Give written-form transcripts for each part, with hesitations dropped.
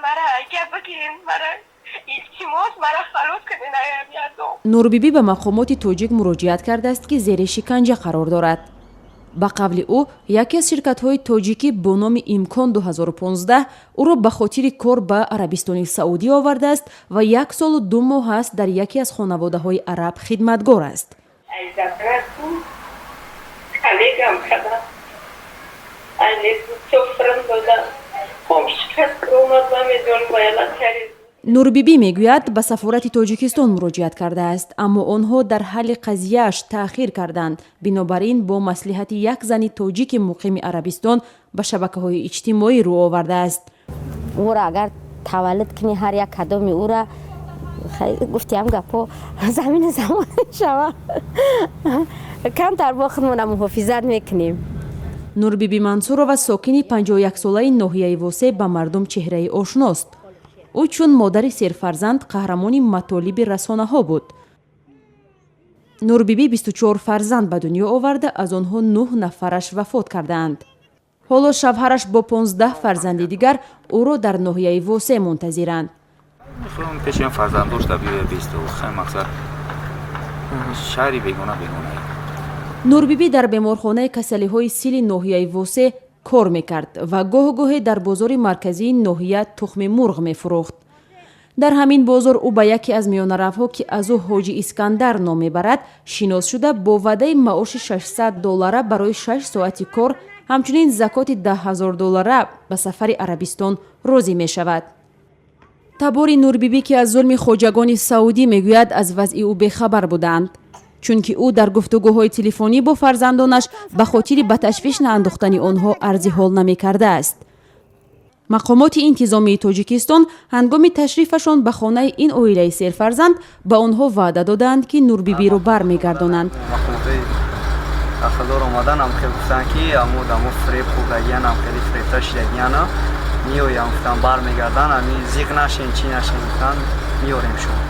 Мара гап бигирин, мара, илтимос, мара халос кунин аями азоб. Нурбибӣ ба мақомоти тоҷик муроҷиат кардааст, ки зери шиканҷа қарор дорад. Ба қавли ӯ, яке аз ширкатҳои тоҷикӣ бо номи «Имкон 2015» ӯро ба хотири кор ба Арабистони Саудӣ овардааст ва як солу 2 моҳ аст дар яке аз хонаводаҳои араб хидматгор аст. Айзабрату коллегам кардам, ай додам, пом шикаст, омад, намедонам, бояд кари. Нурбибӣ мегӯяд, ба сафорати Тоҷикистон муроҷиат кардааст, аммо онҳо дар ҳалли қазияаш таъхир карданд. Бинобар ин бо маслиҳати як зани тоҷики муқими Арабистон ба шабакаҳои иҷтимоӣ рӯ овардааст. Ӯро агар таваллуд кунӣ, ҳар як кадоми ӯра гуфтиам, гапҳо замини замон шава, камтар бо худмона муҳофизат мекунем. Нурбибӣ Мансурова, сокини 51-солаи ноҳияи Восе, ба мардум чеҳраи ошност. Ӯ чун модари серфарзанд қаҳрамони матолиби расонаҳо буд. Нурбибӣ 24 фарзанд ба дунё оварда, аз онҳо нӯҳ нафараш вафот кардаанд. Ҳоло шавҳараш бо 15 фарзанди дигар ӯро дар ноҳияи Восе мунтазиранд. Пеши фарзанд дошта биёя бисту хай, мақсад шаҳри бегона, бегона. Нурбибӣ дар беморхонаи касалиҳои сили ноҳияи Восе кор мекард ва гоҳ-гоҳе дар бозори марказии ноҳия тухми мурғ мефурӯхт. Дар ҳамин бозор ӯ ба яке аз миёнаравҳо, ки аз ӯ Ҳоҷи Искандар ном мебарад, шинос шуда, бо ваъдаи маоши 600 доллара барои 6 соати кор, ҳамчунин закоти 10 000 доллара ба сафари Арабистон розӣ мешавад. Табори Нурбибӣ, ки аз зулми хоҷагони саудӣ мегӯяд, аз вазъи ӯ бехабар буданд, чунки ӯ дар гуфтугӯҳои телефонӣ бо фарзандонаш ба хотири ба ташвиш наандохтани онҳо арзи ҳол намекардааст. Мақомоти интизомии Тоҷикистон ҳангоми ташрифашон ба хонаи ин оилаи серфарзанд ба онҳо ваъда додаанд, ки Нурбибиро бармегардонанд. Ахлдор омаданам, хел гуфтанд, ки амо дамо фиреб хӯрдагиянам, хеле фиребта шидагияна, меоям гуфтан, бармегардан, ами зиқ нашен, чӣ нашен, гуфтан, меорем шумо.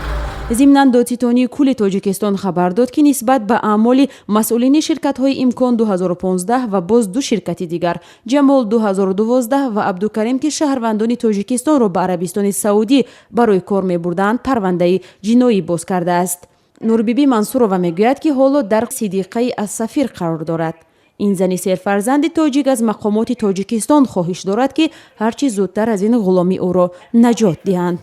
Зимнан, Додситонии кулли Тоҷикистон хабар дод, ки нисбат ба аъмоли масъулини ширкатҳои «Имкон 2015» ва боз ду ширкати дигар, «Ҷамол 2012» ва «Абдукарим», ки шаҳрвандони Тоҷикистонро ба Арабистони Саудӣ барои кор мебурданд, парвандаи ҷиноӣ боз кардааст. Нурбибӣ Мансурова мегӯяд, ки ҳоло дар сидиқаи Ассафир қарор дорад. Ин зани серфарзанди тоҷик аз мақомоти Тоҷикистон хоҳиш дорад, ки ҳарчи зудтар аз ин ғуломӣ ӯро наҷот диҳанд.